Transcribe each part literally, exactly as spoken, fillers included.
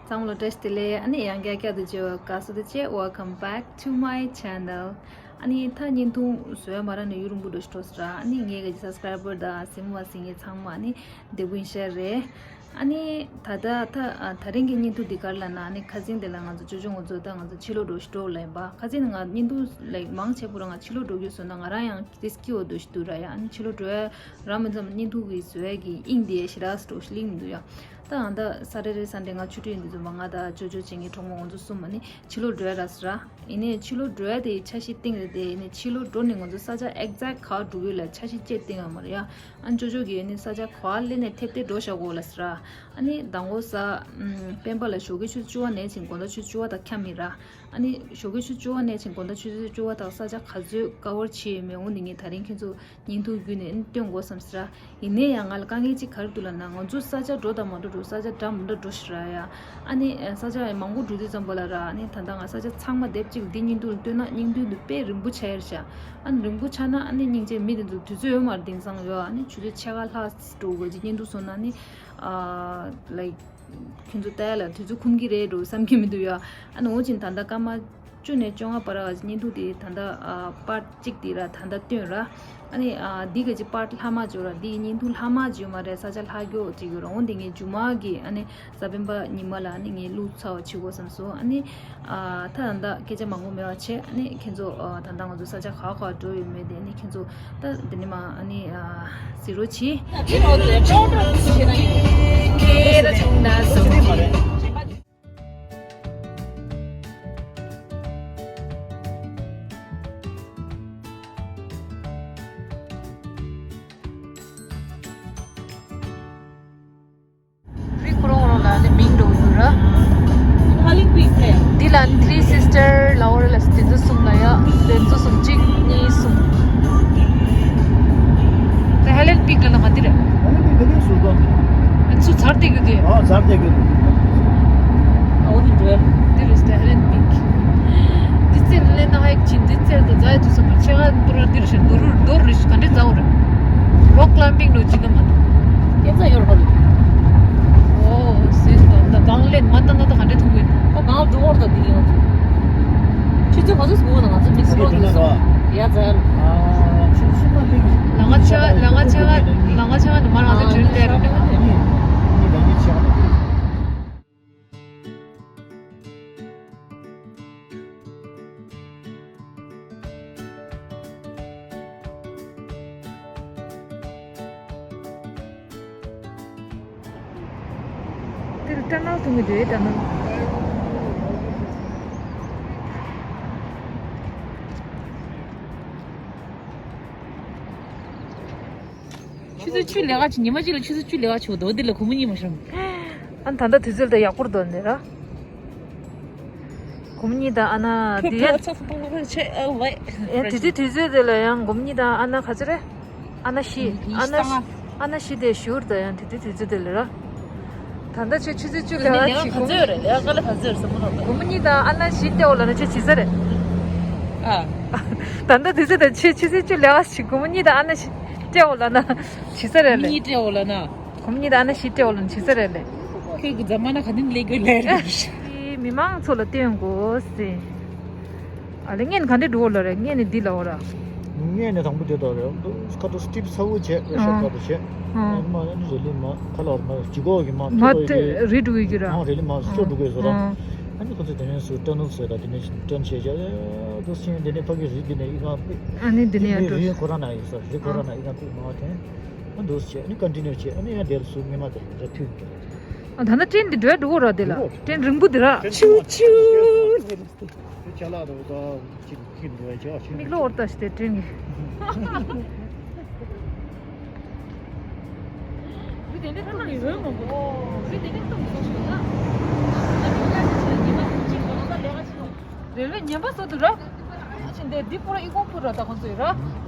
ཚང་མ་ལ་བཀྲ་ཤིས་བདེ་ལེགས། ཨ་ནི་ཡང་བསྐྱར་བསྐྱར་དུ་བརྗོད་པ་དགའ་བསུ་དང་བཅས། Welcome back to my channel. ཨ་ནི་ད་བརྙན་ཐུང་བཟོ་ཡ་མ་རག་ནས་ཡུན་རིང་པོ་འགྲོ་ཞིག་འགྲོ་སོང་ར། ཨ་ནི་ངའི་གི་སབ་སི་ཀ་རའི་བར་དང་གཟིགས་མོ་བ་གཟིགས་མཁན་ཚང་མ་ཨ་ནི་བདེ་པོ་ཡིན་ཤག་རེད། ཨ་ནི་ད་ལྟ་ད་ཨ་ད་རིང་གི་བརྙན་ཐུང་འདི་ག་རེ་ལབ་ན། ཨ་ནི་ཁ་སང་དེ་ལ་ང་ཚོ་ཅོ་ཅོ་ང་ཚོ་ད་ང་ཚོ་ཕྱི་ལོགས་འགྲོ་ཞིག་འགྲོ་ལབ་ཡིན་པ། ཁ་སང་ནི་ང་བརྙན་ཐུང་ལའིག་མང་ཆེ་བོ་ར་ང་ཕྱི་ལོགས་འགྲོ་རྒྱུ་བཟོས་ན་ང་རང་ཡང་དེ་སྐྱིད་པོ་འདུག་ཞིག་འདུག་ར། ཡ་ཨ་ནི་ཕྱི་ལོགས་འགྲོ་ཡ་རག་མི་འཛོམས། བརྙན་ཐུང་གི་བཟོ་ཡ་གི་དབྱིངས་དེ་ཞེ་དྲག་འགྲོ་ཞིག་སླེབས་མི་འདུག་ཡ། ད་ཨ་ད་ས་ཊར་ཌེ་སན་ཌེ་ང་ཆུ་ཊི་ཡིན་དུས་ཙམ་པ་ང་དང་ཅོ་ཅོ་བྱེད་མཁན་གྲོགས་མོ་ང་ཚོ་གསུམ་ཨ་ནི་ཕྱི་ལོགས་འགྲོ་ཡ་རག་སོང་ར། ཡིན་ནའི་ཕྱི་ལོགས་འགྲོ་ཡ་དེ་འཆར་གཞི་བཏིང་རེད་དེ། ཡིན་ནའི་ཕྱི་ལོགས་འགྲོ་ནས་ང་ཚོ་ས་ཆ་ཨེག་ཛེག་ག་འགྲོ་གི་ལ་འཆར་གཞི་བཅས་བཏིང་ཡོད་མ་རེད་ཡ། ཨ་ཅོ་ཅོ་གིས་ཡིན་ནའི་ས་ཆ་ག་པར་སླེབས་ནས་ཐེབས་ཏེ་འགྲོ་བཞག་གོ་ལ་ཟེར་ར། ཨ་ནི་མདང་དགོང་ས་ཨམ་སྤེན་པ་ལ་ཞོགས་ཀས་ཆུ་ཚོད་བཅུ་པ་ནས་ཕྱིན་དགོང་དག་ཆུ་ཚོད་བཅུ་པ་དང་འཁྱམས་ཡིན་ར། ཨ་ནི་ཞོགས་ཀས་ཆུ་ཚོད་བཅུ་པ་ནས་ཕྱིན་དགོང་དག་ཆུ་ཚོད་བཅུ་པ་དང་ས་ཆ་ག་ཚོད་ཀ་བར་བྱས་ཡོད་མེད་འོ་འདི་ངས་ད་རིང་ཁྱེད་ཚོ་བརྙན་ཐུང་བརྒྱུད་ནས་ཨ་ནི་སྟོན་དགོས་བསམ་ཟེར་ར། ཡིན་ནའི་ཡང་ང་ལ་དཀའ་ངལ་གཅིག་ག་རེ་འདུག་ལབ་ན། ང་ཚོ་ས་ཆ་འགྲོ་དང་མ་འགྲོ་འགྲོ། ས་ཆ་འདྲ་མི་འདྲ་འགྲོ་ཞིག་ར་ཡ། ཨ་ནི་ས་ཆ་མང་པོ་འགྲོ་དུས་ཙམ་པ་ལ་ར། ཨ་ནི་ད་ལྟ་ང་ས་ཆ་ཚང་མ་སྡེབ་གཅིག་འདི་བརྙན་ཐུང་ལ་སྟོན་ན་བརྙན་ཐུང་འདི་དཔེ་རིང་པོ་ཆགས་ཡ་རེད་ཤག་ཨ་ནི་རིང་པོ་ཆགས་ན་ཨ་ནི་སྙིང་རྗེ། མི་དེ་ཚོ་དུས་ཚོད་ཡོད་མ་རེད། དེང་སང་ཡོད། ཨ་ནི་ཆུ་ཚོད་ཕྱེད་ཀ་ལྷག་འགྲོ་དགོས་ཀྱི་བརྙན་ཐུང་བཟོ་ན་ནི་ཨ་ལའིག་ཁྱོད་ཚོ་ལྟ་ཡ་ལ་དུས་ཚོད་ཁོམ་གྱི་རེད་འགྲོ་བསམ་གྱི་མི་འདུག་ཡ། ཨ་ནི་འོ་ཅིན་ད་ལྟ་སྐར་མ་བཅུ་ནས་བཅོ་ལྔ་བར་བ་བརྙན་ཐུང་དེ་ད་ལྟ་ཨ་པར་ཊི་གཅིག་དེ་ར་ད་ལྟ་སྟོན་ར། ཨ་ནི་ཨ་འདི་ག་ཅིག་པར་ཊི་ལྷག་མ་བྱོས་ར། འདི་བརྙན་ཐུང་ལྷག་མ་བྱོས་མ་རེད། ས་ཆ་ལྷག་རྒྱུ་ཅིག་ཡོད་ར། འོ་འདི་ངས་མཇུག་མ་གི་ཨ་ནི་གཟའ་སྤེན་པ་ཉི་མ་ལ་ཨ་ནི་ངས་བླུགས་ཚར་བ་བྱེད་དགོས་བསམ་སོང་། ཨ་ནི་ཨ་ད་ད་ལྟ་སྐད་ཆ་མང་པོ་མེད་པ་བྱས། ཨ་ནི་ཁྱེད་ཚོ་ཨ་ད་ལྟ་ང་ཚོ་ས་ཆ་ག་ག་འགྲོ་ཡོད་མེད་དེ་ཨ་ནི་ཁྱེད་ཚོ་ད་འདི་ནས་མ་ཨ་ནི་ཨ་གཟིགས་རོགས་གྱིས། རི་ཁོ་རང་རང་ལ་ནི་མིང་འགྲོ་གི་འདུག་ར། ཧ་ལིག་པིག་ལས། འདི་ལ་ནི་ཐི་རི་སིས་ཊར་ལབ་ཡོད་རེད་ལ། དེ་ཚོ་གསུམ་ལ་ཡ། དེ་ཚོ་གསུམ་གཅིག་གཉིས་གསུམ། དེ་ཧ་ལིག་པིག་ལ་ན་ག་འདི་རེད། ཨ་ནི་དེ་དེ་སུ་དང་། ཨ་ཚུ་ཚར་དེ་གི་དེ། ཨ་ཚར་དེ་གི་དེ། ཨ་འོ་དེ་འདྲ། འདི་རེད་ཧ་ལིག་པིག་འདི་རྩེར་ལས་ན་ཧ་ཡིག་ཅིན་འདི་རྩེར་དུ་རྫ་ཡ་དུ་སོང་བར་ཆེ་ག་པུ་ར་འདིར་ཞིག་རྡོ་རུ་རྡོ་རུ་ཞིག་ག་འདྲ་རྫ་བོ་རེད། རོག་ཀི་ལམ་བིང་ལོ་ཅི་ན་མ་ན། སྐད་ཆ་ཡོད་རེད་པ། ཨོ་སེ་ད་ད་གང་ལེན་མ་ད་ན་ད་ག་འདྲ་ཐུག་གི། ཨོ་གང་འགྲོ་བར་ད་འདི་ཡོང་ཚུལ། ཆུ་ཚོད་ག་ཚོད་སྒུག་ན་ང་ཚོ་མི་སྒུག་འདུག་སོང་། ཡ་ཛར། ལ་ང་ཆ་ལ་ང་ཆ་ལ་ང་ཆ་ནི་མ་རང་ཚོ་ཇུན་ཏེར། དེར་ཊ་ནལ་མཐོང་གི་འདུག་ཊ་ནལ། ཆུ་ཚོད་བཅུ་ལས་ཀ་བྱེད། ཉི་མ་གཅིག་ལ་ཆུ་ཚོད་བཅུ་ལས་ཀ་བྱེད་དོ། འདི་ལ་སྒོར་མོ་གཉིས་མ་ཤོར། ཨ་ད་ལྟ་དུས་ཚོད་ད་ཡག་པོ་འདུག་འདི་ར། སྒོར་མོ་གཉིས་དང་ཨ་ན་འདི་ཡ། ཨེ་དེ་དུས་དུས་ཚོད་དེ་ལ་ཡང་སྒོར་མོ་གཉིས་དང་ཨ་ན་ག་ཚོད་རེད། ཨ་ན་བཞི། ཨ་ན་བཞི། ཨ་ན་བཞི་དེ་ཞུར་དང་ཡང་དེ་དུས་དུས་ཚོད་དེ་ལ་ར། ད་ལྟ་ཆུ་ཆུ་ཚོད་བཅུ་ལས་ཀ་བྱེད་གོ། ལས་ཀ་ལ་ག་ཚོད་རེད་བསམ་བློ་ལོག་ད། སྒོར་མོ་གཉིས་དང་ཨ་ན་བཞི་སྤྲད་འོ་ལ་ན་ཆེ་བྱེད་ས་རེད། ཨ། ད་ལྟ་དུས་ཚོད་དང་ཆུ་ཆུ་ཚོད་བཅུ་ལས་ཀ་བྱེད། སྒོར་མོ་གཉིས་དང་ཨ་ན་བཞི་སྤྲད་འོ་ལ་ན་བྱེད་ས་རེད་ལེ། གཉིས་སྤྲད་འོ་ལ་ན། སྒོར་མོ་གཉིས་དང་ཨ་ན་བཞི་སྤྲད་འོ་ལ་ན་བྱེད་ས་རེད་ལེ། ཁྱོད་ཀྱི་རྫ་མ་ན་ག་ནས་ལས་དགོས་ལས་རེད། མི་མང་ཚོ་ལ་སྟོན་དགོས་ཟེར། ཨ་ལེ་ངས་ག་འདྲས་འགྲོ་ལ་རེད། ངས་ནི་འདི་ལ་འོ་ར། ངས་ནི་དང་པོ་དེ་དག་རེད། ཁ་ཏོ་སི་ཊིབ་ཚ་བོ་བྱས་རེད་ཤག་ཨ། ཁ་ཏོ་བྱས། ཨ། ཨ་མ་ཨ་ནི་རེ་ལི་མ་ཁ་ལ་མ་ཇི་གོ་གི་མ་མ་ཐུ་གོ་དེ་གི་རི་འགྲོ་གི་གི་ར། ཨ་རེ་ལི་མ་སུ་འགྲོ་གི་སོ་ར། ཨ། ཨ་ནི་ཁོ་ཚོ་དེ་ནས་སུ་ཊ་ནལ་ཟེར་ད་དེ་ནས་ཊརན་བྱས་བྱས་དུ་སི་ཅིང་དེ་ནས་ཕ་གི་རི་དེ་ནས་ཨི་ཁ་པི། ཨ་ནི་འདི་ནས་ཡང་འགྲོ། རི་ཁོ་ར་ན་ཡོད་ས་རི་ཁོ་ར་ན་ཨི་ཁ་པི་མ་ཐེན། ཨ་འདུག་སེ་བྱས་ཨ་ནི་ཀོན་ཊི་ནིའུ་བྱས། ཨ་ནི་ཡང་དེར་སུ་ངེས་མ་དེ་ར་ཐུག་འགྲོ། ཨ་ད་ནི་ཊེན་འདི་འགྲོ་འགྲོ་གོ་ར་དེ་ལ། འགྲོ། ཊེན་རིང་པོ་དེ་ར། ཆུ་ཆུ། དེ་ཅ་ལག་དང་ད་ཅི་ཁྱི་འགྲོ་ཡ་ཆ་ཆུ། མིག་ལོག་འོར་ལྟ་ཞིག་དེ་ཊེན་གི། རི་དེ་འདྲ་ཐང་ནང་ཡོད་མང་པོ། རི་དེ་འདྲ་ཐང་སོང་ཞིག་ན། རེ་བའི་ཉན་པ་སོ་དུ་ར། ཕྱིན་ཏེ་འདི་པུ་ར་ཨི་ཀོང་ཕུ་ར་ད་ཁོང་ཚོ་ཡོད་ར།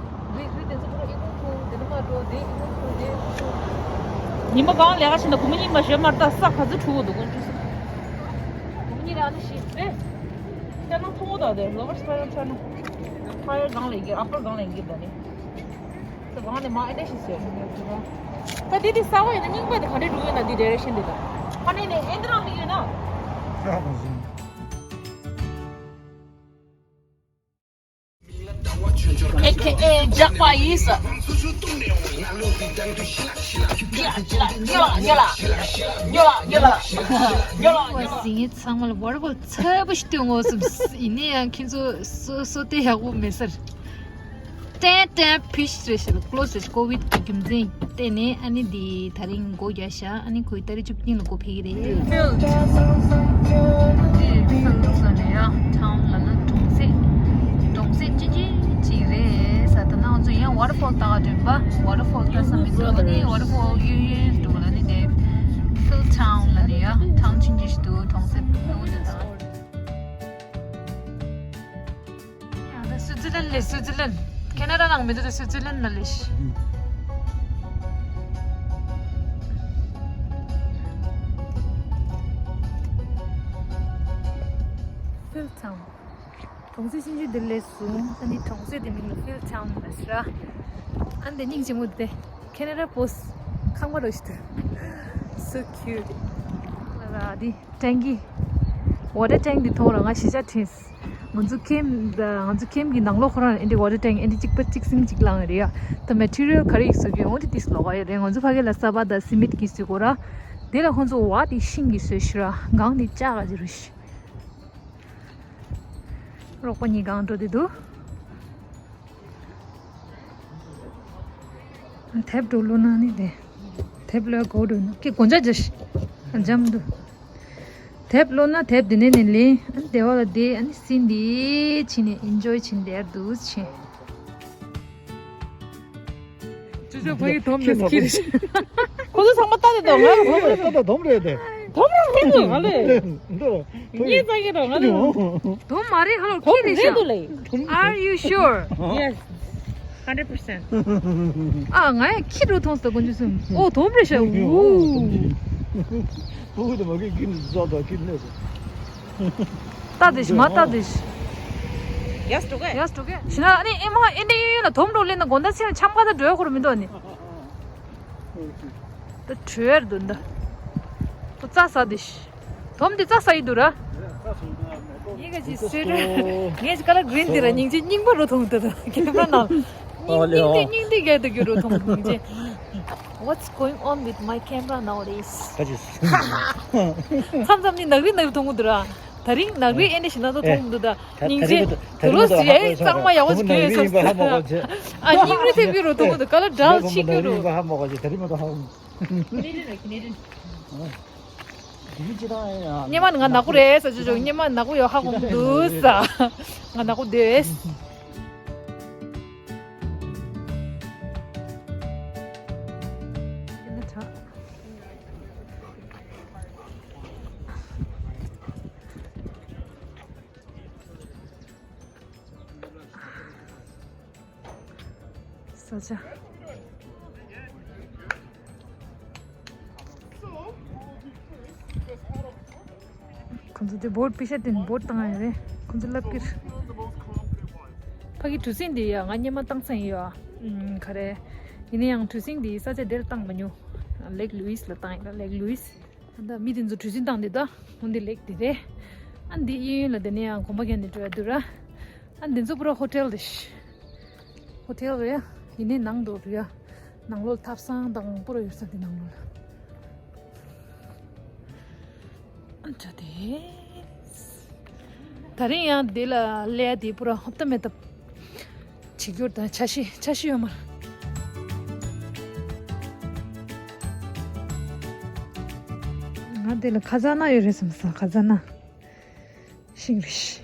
རི་རི་དེ་ཚོ་པུ་ར་ཨི་ཀོང་ཕུ་དེ་ནི་མ་འགྲོ་དེ་ཨི་ཀོང་ཕུ་དེ་ཨི་ཀོང་ཕུ། ཉི་མ་གང་ལས་ཀ་བྱེད་ན་སྒོར་མོ་གཉིས་མ་ཞོན་མར་ལྟ་ས་ག་ཚོད་འཁྲུག་གོ་འདུག་གོ་འཁྲུག་སོང་། སྒོར་མོ་གཉིས་ར་ཨ་ན་ཤི་ཨེ། ཆ་ན་མཐོང་གོ་ད་དེ་ལོ་བར་ཆ་ན་ཆ་ན། ཕ་ཡར་གང་ལས་གི་ཨ་པར་གང་ལས་གི་ད་ནི། ས་གང་ནས་མ་ཨེ་ནས་ཤི་སོང་། ད་དེ་དེ་ས་བ་ཡིན་ན་རྙིང་པ་དེ་ག་འདྲས་འགྲོ་ཡོད་ན་འདི་ཌའི་རེག་ཤན་དེ་ད། ཕ་ནས་ནས་ཨེ་འདི་རང་ལ་ཡོད་ན། ཨེ་ཁེ་ཨེ་ཇག་པ་ཡིན་ས། ཉོ་ལ་ཉོ་ལ་ཉོ་ལ་ཉོ་ལ་ཉོ་ལ་ཉོ་ལ་ཉོ་ལ། ཟིན་ཚང་མ་ལ་ཝ་ཊར་ཕོལ་ཚ་པོ་ཞིག་སྟོན་དགོས་བསམ། ཡིན་ན་ཡང་ཁྱེད་ཚོ་སོ་སོ་དེ་ཡག་པོ་མེད་ས་རེད། ཏན་ཏན་ཕིཤ་རེད་ཤག་ཀློ་སི་རེད་ཤག་ཀོ་བིད་ཀྱི་རྒྱུ་མཚན་བརྟེན་ནས་ཨ་ནི་འདི་ད་རིང་སྒོ་རྒྱག་ཤག་ཨ་ནི་ཁོའི་ཏ་རིག་བཅུ་གཉིས་ལ་སྒོ་ཕྱེ་གི་རེད། ཕིལ། འདི་ཕིལ་ཟེར་ནས་ཡ་ཊའུན་ལ་ལ་གྲོང་གསེབ། གྲོང་གསེབ་ཅི་ཅི་ཅིག་རེད་ས། ད་ནང་ཚོ་ཡང་ཝ་ཊར་ཕོལ་ལྟ་ག་འགྲོ་པ། ཝ་ཊར་ཕོལ་ལྟ་ས་མི་འདུག་ཨ་ནི་ཝ་ཊར་ཕོལ་གཡུ་གཡུ་འདུག་ཨ་ནི་དེ་ཕིལ་ཊའུན་ལ་ནས་ཡ་ཊའུན་ཅི་ཅི་ཞིག་འདུག་གྲོང་གསེབ་ལ་འོ་དེ་དང་། ཡང་ད་སུའི་ཙི་ལན་ལས། སུའི་ཙི་ལན། ཁེ་ན་ཌ་ནང་མི་འདུག་ད་སུའི་ཙི་ལན་ན་ལས་ཤི། ཕིལ་ཊའུན། གྲོང་གསེབ་ཆུང་ཆུང་འདི་ལས་བཟུང་ཨ་ནི་གྲོང་གསེབ་དེ་མིང་ལ་ཕིལ་ཊའུན་ལ་ཟེར་ར། ཨ་ནི་དེ་སྙིང་རྗེ་མོ་དེ་ཁེ་ན་ཌ་པོ་སི་ཊི་ཁང་པ་རོ་ཞིག་འདུག So cute. ལ་ར་དེ། ཊེང་ཀི། ཝ་ཊར་ཊེང་ཀི་འདི་མཐོང་ར་ང་གཞིས་ཆགས་དྲན། ང་ཚོ་ཁེམ་ང་ཚོ་ཁེམ་གྱི་ནང་ལོགས་ཁོ་རང་ཨེ་འདྲ་ཝ་ཊར་ཊེང་ཀི་ཨེ་འདྲ་གཅིག་པ་གཅིག་སིང་གཅིག་ལངས་རེད་ཡ། ད་མེ་ཊི་རི་ཡལ་ག་རེ་ཡིས་བཟོ་གི་འོ་འདི་ཏིས་ལོག་ག་ཡོད་རེད། ང་ཚོ་ཕ་གི་ལ་ས་བ་དང་སི་མིད་ཀྱིས་བཟོས་གོ་ར། དེ་ལ་ཁོ་ཚོ་བ་དེ་ཤིང་གིས་བཟོས་ཤི་ར་གང་དེ་ལྕགས་ག་ཅི་རུ་ཤི། རོགས་པ་གཉིས་གང་འགྲོ་དེ་འདུག་དེབ་འགྲོ་ལོ་ན་ནི་དེ། དེབ་ལོས་གོ་འགྲོ་ན་ཀི་གོན་ཆ་ཇ་ཤི། འཇམ་འདུག་དེབ་ལོ་ན་དེབ་དེ་ནས་ནས་ལེན་ཨ་བདེ་བ་ལ་བདེ་ཨ་ནི་སིན་དེ་ཕྱིན་ནས་ཨིན་ཇོའི་ཕྱིན་བསྡད་འདུག་ཕྱིན། ཅོ་ཅོ་ཕ་གི་དོམ་ནས་ཁྱི་རེད། ཁོ་ཚོ་ཚང་མ་ལྟ་དེ་དོ་ང་ལ་དོམ་རེད། ལྟ་དོ་དོམ་རེད་དེ། དོམ་རེད་དེ་ང་ལས། འདི་རོ། ངས་ཙང་གི་རོ་ང་ལས། དོམ་མ་རེད་ཧ་ལོ་ཁྱི་རེད་ཤག Are you sure? Yes. Hundred percent. ཨ་ང་ཡང་ཁྱི་འགྲོ་མཐོང་སོང་དཀོན་མཆོག་གསུམ། ཨོ་དོམ་རེད་ཤག་ཝུ། ཕུ་གུ་དེ་མ་གི་ཀིན་ཟོ་དང་ཀིན་ལས་སོ། ལྟ་དེ་ཤི་མ་ལྟ་དེ་ཤི། ཡས་འགྲོ་གས། ཡས་འགྲོ་གས། ཤི་ན་ཨ་ནི་ཨེ་མ་ཨེ་འདྲ་ཡོད་ཡོད་ལ་དོམ་འགྲོ་ལེན་ན་དགོང་དག་ཚེ་ན་འཆམ་ཁ་ད་འགྲོ་ཡ་ཁོ་ར་མི་འདུག་ཨ་ནི། ད་བྲོས་ཡར་འདུག་ད། ཁོ་རྩྭ་ཟ་དེ་ཤི། དོམ་དེ་རྩྭ་ཟ་ཡི་འདུག་ར། ངས་ག་ཅི་ཟེར་ར། ངས་ཀ་ལ་གི་རིན་དེ་ར་སྙིང་རྗེ་རྙིང་པ་རུ་མཐོང་འདུག་ད་ཁྱེད་པ་ན། སྙིང་སྙིང་དེ་སྙིང་དེ་གས་དུ་གྱུར་རུ་མཐོང་སྙིང་རྗེ། What's going on with my camera nowadays? མཚམས་མཚམས་ནི་ནག་རི་ནག་རི་མཐོང་གི་འདུག་ར། ད་རིང་ནག་རི་ཨེ་འདྲ་ཞིག་ན་ཚོ་མཐོང་གི་འདུག་ད་སྙིང་རྗེ། དུ་ལོ་ཟི་ཡའི་གཙང་མ་ཡག་པོ་ཞིག་གྱོན་ཡོད་ས། ཨ་སྙིང་རི་ཐེབས་ཀྱི་རུ་མཐོང་གི་འདུག་ག་ལ་འདྲ་ཆིག་གྱུར་རུ། སྙེ་མ་ནི་ང་ནག་པོ་རེད་ཟེར་ཆོག་ཆོག་སྙེ་མ་ནག་པོ་ཡོད་ཧ་གོ་མི་འདུག་ས། ང་ནག་པོ་འདོད། ས་ཆ། ཁོང་ཚོ་དེ་བོར་པི་ཤ་དེ་བོར་བཏང་ཡ་རེད། ཁོང་ཚོ་ལབ་ཀྱི་རེད། ཕ་གི་གྲུ་གཟིངས་དེ་ཡ་ང་སྙེ་མ་བཏང་ཚར་ཡིན་ཡ། ཨུམ་ག་རེ། ཡིན་ན་ཡང་གྲུ་གཟིངས་དེ་ས་ཆ་དེར་བཏང་མ་མྱོང་། ལེག་ལུའིས་ལ་བཏང་ཡིན་ལ་ལེག་ལུའིས། ད་མི་དེ་ཚོ་གྲུ་གཟིངས་བཏང་དེ་ད། འོན་ཏེ་ལེགས་དེ་རེད། ཨ་འདི་གཡས་གཡོན་ལ་དེ་ནས་ཡང་གོམ་པ་རྒྱག་ནས་འགྲོ་ཡ་འདུག་ར། ཨ་འདི་ཚོ་པུ་ར་ཧོ་ཊེལ་དེ་ཤི། ཧོ་ཊེལ་རེད། ཡིན་ནའི་ནང་དུ་རེད་ཡ། ནང་ལོགས་ཐབ་ཚང་དང་པུ་ར་ཡོད་ས་དེ་ནང་ལོགས་ལ། ཨ་འདྲ་དེ། ད་རིང་ཡང་འདི་ལ་ལས་དེ་པུ་ར་ཧོབ་ཏ་མེད་ད། ཆིག་སྒྱུར་དང་འཆར་གཞི་འཆར་གཞི་ཡོད་མ། ང་འདི་ལ་ཁ་ཛ་ན་ཡོད་རེད་བསམ་ས། ཁ་ཛ་ན་ཤིང་རེད།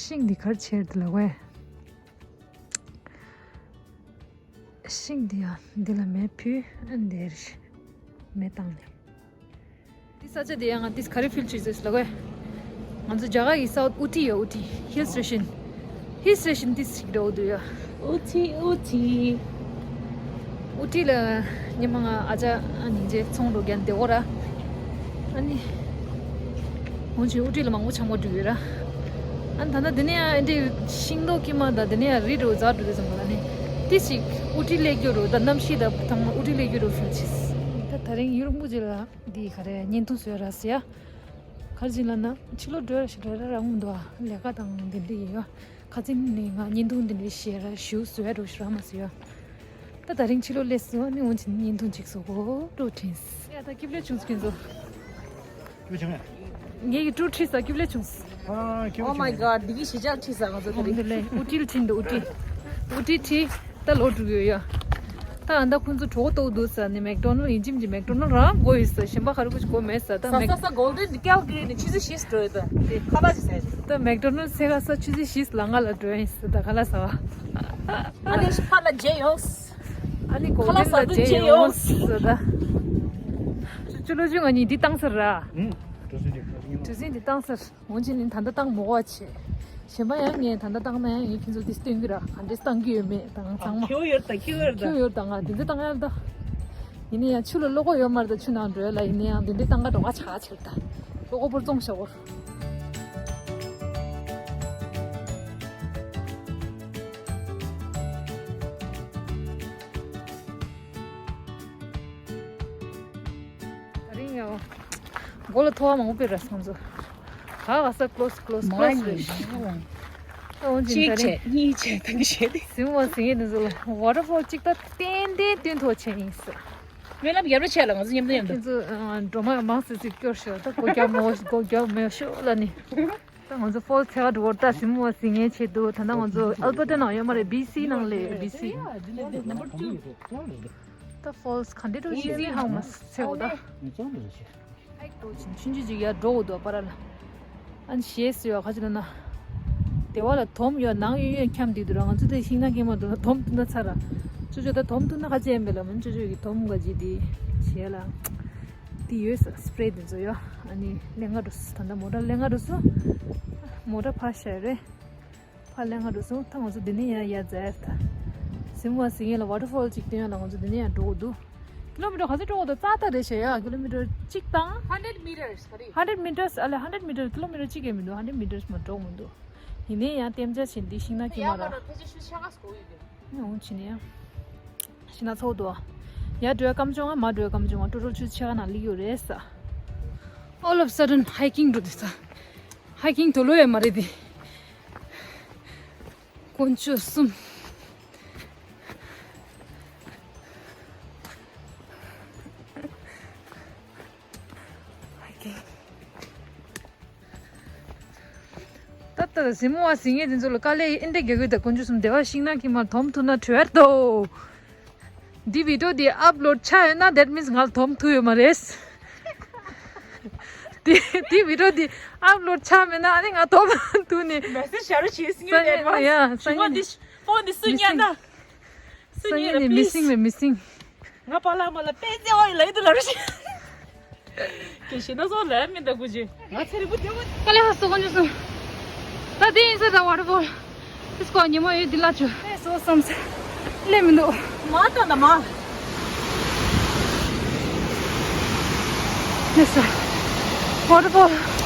ཤིང་འདི་གར་ཆེར་འདི་ལ་བས། ཤིང་འདི་ཡང་འདི་ལ་མེ་ཕུལ་ཨ་འདིར་མེ་བཏང་ནས། འདི་ས་ཆ་འདི་ཡང་ང་འདི་ག་རེ་ཕིལ་བྱེད་ཟེར་ལ་གོ། ང་ཚོ་རྒྱ་གར་གྱི་སའུཐ་ཨུ་ཊི་ཡོད། ཨུ་ཊི་ཧིལ་སི་ཊེ་ཤན། ཧིལ་སི་ཊེ་ཤན་འདི་ཞིག་འགྲོ་འདུག་ཡ། ཨུ་ཊི་ཨུ་ཊི། ཨུ་ཊི་ལ་ཉི་མ་ང་ཨ་ཅག་ཨ་ནི་རྗེས་ཚོང་འགྲོ་རྒྱན་བདེ་བོ་ར། ཨ་ནི། འོན་ཅིག་ཨུ་ཊི་ལ་མང་པོ་ཆང་པོ་འགྲིག་ཡོད་ར། ཨ་ནི་ད་ལྟ་འདི་ནས་ཡང་ཨེ་འདྲའི་ཤིང་སྡོང་དཀྱུས་མ་དང་འདི་ནས་ཡང་རི་འགྲོ་འཛག་འགྲོ་དུས་ཙམ་པ་ལ་ནི། ཏི་ཞིག་ཨུ་ཊི་སླེབས་རྒྱུ་རུ་ད་གནམ་གཤིས་དང་ཐང་མ་ཨུ་ཊི་སླེབས་རྒྱུ་རུ་ཕིལ་ཆིས། ད་ ད་རིང་ཡུལ་ལྷུན་པོ་ཅིག་ལ་འདི་ག་རེ་བརྙན་ཐུང་བཟོས་ར་ཟེར་ཡ། ག་རེ་ཅིག་ལབ་ན་ཕྱི་ལོགས་འགྲོ་ར་ཞིག་ར་ར་ར་འོང་འདུག་ཨ། ལས་ཀ་དང་འདི་འདྲ་ཡིན་ཡ། ཁ་སང་ནས་ང་བརྙན་ཐུང་འདི་འདྲ་བཤད་ར་ཞུ་བཟོས་ར་ཞུ་ར་མ་ཟེར་ཡ། ད་ད་རིང་ཕྱི་ལོགས་སླེབས་སོང་ཨ་ནི་འོང་ཅིག་བརྙན་ཐུང་ཅིག་བཟོ་གོ་འགྲོ་དྲན། ཡ་ད་སྐྱིད་ལེ་བྱུང་སོང་ཁྱེད་ཚོ། ཀུ་ཆང་ངས་ཀྱི་ཀྲུ་ཁྲིད་ས་ཀྱི་ལེ་བྱུང་། Oh my god འདི་གི་གཞིས་ཆགས་ཁྲིད་ས་ང་ཚོ་དེ་རིང་། ཨུ་ཏི་ལ་ཁྲིད་འདུག་ཨུ་ཏི། ཨུ་ཏི་ཁྲིད་ད་ལོ་དྲུག་ཡོད་ཡ། ད་ཨ་ད་ཁོང་ཚོ་གྲོགས་ཏོག་འདུག་ས་ནི་མེག་ཌོ་ནལ་ཡིན་གཅིག་མིན་གཅིག་མེག་ཌོ་ནལ་རང་དགོས་ཡོད་ས་གཞན་པ་ག་རེ་གོ་ཞིག་དགོས་མེད་ས་ད་མེག་ས་ས་གོལ་ཌེན་ཀལ་གི་ནི་ཆུ་ཚོད་བཞི་འགྲོ་ཡོད་ད་དེ་ཁ་ལག་ཅིག་ཟས་ཤིག་ད་མེག་ཌོ་ནལ་ས་ག་ས་ཆུ་ཚོད་བཞི་ལ་ང་ལ་འགྲོ་ཡིན་ས་ད་ཁ་ལག་ཟ་བ། ཨ་ནི་ཕར་ལ་མཇལ་ཡོང་། ཨ་ནི་གོ་ཁ་ལག་ཟ་འདུག་མཇལ་ཡོང་ཟེར་ད། ཅུ་ལོ་ཅུ་ང་གཉིས་འདི་བཏང་ཚར་ར། ཨུམ། གྲུ་གཟིངས་འདི་གྲུ་གཟིངས་འདི་བཏང་ཚར། འོན་ཅི་ནི་ད་ལྟ་བཏང་མོ་བ་ཆེ། གཞན་པ་ཡང་ངས་ད་ལྟ་བཏང་ན་ཡང་ངས་ཁྱེད་ཚོ་འདི་སྟོན་གི་ར་ག་འདྲས་བཏང་གི་ཡོད་མེད་ད་ང་ཚང་མ། ཁྱེའུ་ཡོད་ད་ཁྱེའུ་ཡོད་ད། ཁྱེའུ་ཡོད་ད་ང་འདི་འདི་བཏང་ཡ་ད། ཡིན་ནི་ཡང་ཆུ་ལ་བློ་ཁོག་ཡོད་མ་རེད་ད་ཆུ་ནང་འགྲོ་ཡ་ལ་ཡིན་ནི་ཡང་འདི་འདི་བཏང་ག་འགྲོ་ག་ཆ་ཆེར་ད། བློ་ཁོག་པོར་བཙོང་ཤ་བོར། ད་རིང་ཡང་མགོ་ལ་ཐོ་བ་མང་པོ་སྤེལ་ར་སོང་ཚོ། ག་ག་ས་ཀློས་ཀློས་ཀློས་རེད། ཨོ་འཛིན་ད་རིང་གཅིག་བྱས་གཉིས་བྱས་ད་གི་བྱས་ཏེ། གཟིམ་བ་གཟིམ་ཡས་དེ་ཚོ་ལ་ཝ་ཊར་ཕོལ་གཅིག་ད་ཏན་ཏན་སྟོན་ཐོག་བྱས་ཡིན་ཟེར། སྨོན་ལམ་རྒྱབ་རོགས་བྱས་ལ་ང་ཚོ་མཉམ་དུ་མཉམ་དུ། ཁྱེད་ཚོ་འགྲོ་མ་མང་སེ་སེ་སྐྱོར་ཤོག་ད་སྒོ་རྒྱབ་མོ་སྒོ་རྒྱབ་མེ་ཤོག་ལ་ནི། ད་ང་ཚོ་ཕོལ་ཚེ་བ་འགྲོ་བར་ད་གཟིམ་བ་གཟིམ་ངའི་ཆེད་དུ་ད་ལྟ་ང་ཚོ་ཨལ་པར་ཊ་ནང་ཡོད་མ་རེད། བི་སི་ནང་ལས་བི་སི། ད་ཕོལ་ག་འདྲ་འགྲོ་ཤེས་ནི་ཧང་མ་ཚེ་བ་ད། ཨེག་ཏོ་ཆུང་ཆུང་ཅིག་ཡར་འགྲོ་འོ་དོ་པ་ར་ལ། ཨན་ཞེས་སུ་ཡོད་ཁ་ཅིག་ན། དེ་བ་ལ་དོམ་ཡོད་ནང་ཡོད་ཡོད་འཁྱམ་དེ་དུ་ར་ང་ཚོ་དེ་ཤིང་ནགས་ཀྱི་མ་དུ་དོམ་དུ་ན་ཚ་ར། ཅོ་ཅོ་ད་དོམ་དུ་ན་ཁ་ཅན་པེ་ལ་མིན་ཅོ་ཅོ་ཡི་དོམ་ག་ཅི་དེ་བྱས་ལ། དེ་ཡོད་ས་སི་པེ་རེ་དེ་ཚོ་ཡོད། ཨ་ནི་ལེན་ག་འགྲོ་སོང་ད་ལྟ་མོ་ཊ་ལེན་ག་འགྲོ་སོང་། མོ་ཊ་ཕར་བཞག་རེད། ཕར་ལེན་ག་འགྲོ་སོང་ད་ང་ཚོ་འདི་ནས་ཡར་ཡར་འཛེགས་ད། གཟིམ་བ་གཟིམ་ཡས་ལ་ཝ་ཊར་ཕོལ་གཅིག་སྟོན་ཡ་ལ་ང་ཚོ་འདི་ནས་ཡར་འགྲོ་དགོས་འདུག་ཀི་ལོ་མི་ཊར་ག་ཚོད་འགྲོ་དགོས་འདུག་རྩ་ལྟ་རེད་ཤག་ཡ། ཀི་ལོ་མི་ཊར་གཅིག་དང་། Hundred meters ག་རེ། Hundred meters ཨ་ལེ་hundred meters ཀི་ལོ་མི་ཊར་གཅིག་ཡང་མི་འདུག Hundred meters མ་འགྲོ་མི་འདུག་ཡིན་ནའི་ཡང་ལྟེམ་བྱ་བྱིན་འདི་ཤིང་ནགས་ཀྱི་མ་ར། ཡང་འོང་ཕྱིན་ནས་ཡང་། ཤིང་ནགས་ཚོགས་འདུག་ཡར་འགྲོ་ཡ་སྐམ་བྱུང་ང་མར་འགྲོ་ཡ་སྐམ་བྱུང་ང་ཀྲོ་ཀྲོ་ཆུ་ཆེ་ཁ་ནང་སླེབས་ཡོད་རེད་ས། All of sudden hiking འགྲོ་དུས་ས། Hiking དུ་ལོ་ཡ་མ་རེད་དེ། དཀོན་མཆོག་གསུམ། ད་ལྟ་གཟིམ་བ་གཟིམ་ངེས་དེ་ཚོ་ལ་དཀའ་ལས་ཨིན་འདྲ་རྒྱག་གི་ད་དཀོན་མཆོག་གསུམ་བདེ་བ་ཤིང་ནགས་ཀྱི་མར་དོམ་ཐུག་ན་གྲོལ་དོ། འདི་བི་ཌིའོ་འདི་ཨབ་ལོཌ་ཆགས་ཡོད་ན་that means ང་ལ་དོམ་ཐུག་ཡོད་མ་རེད། འདི་འདི་བི་ཌིའོ་འདི་ཨབ་ལོཌ་ཆགས་མེད་ན་ཨ་ནི་ང་དོམ་ཐུག་ནི། མེ་སེ་ཇི་ཞར་བྱེད་སྲིད་ཡ་ཡ་སང་ཉིན་ཕོན་འདི་སུ་ཉན་ན། སང་ཉིན་ནི་མི་སིང་རེད་མི་སིང་། ང་པཱ་ལགས་མ་ལ་དཔེ་རྩེ་བ་ཡི་ལ་ཡི་དུ་ལ་རུ་ཤི། ཀྱེ་ཤི་ན་སོ་ལ་མི་འདའ་གུ་ཅི། ང་ཚེ་རིང་པོ་དེ་བ། དཀའ་ལས་ཁག་སོ་དཀོན་མཆོག་གསུམ། ད་དེ་ཡིན་ས་ད་ཝ་ཊར་ཕོལ། དེ་སྐོར་ཉི་མ་ཡོད་འདི་ལ་ཆུ། ཨེ་སོ་བསམ་ས། ལས་མི་འདུག་མ་ད་ད་མ། ལས་ས། ཝ་ཊར་ཕོལ།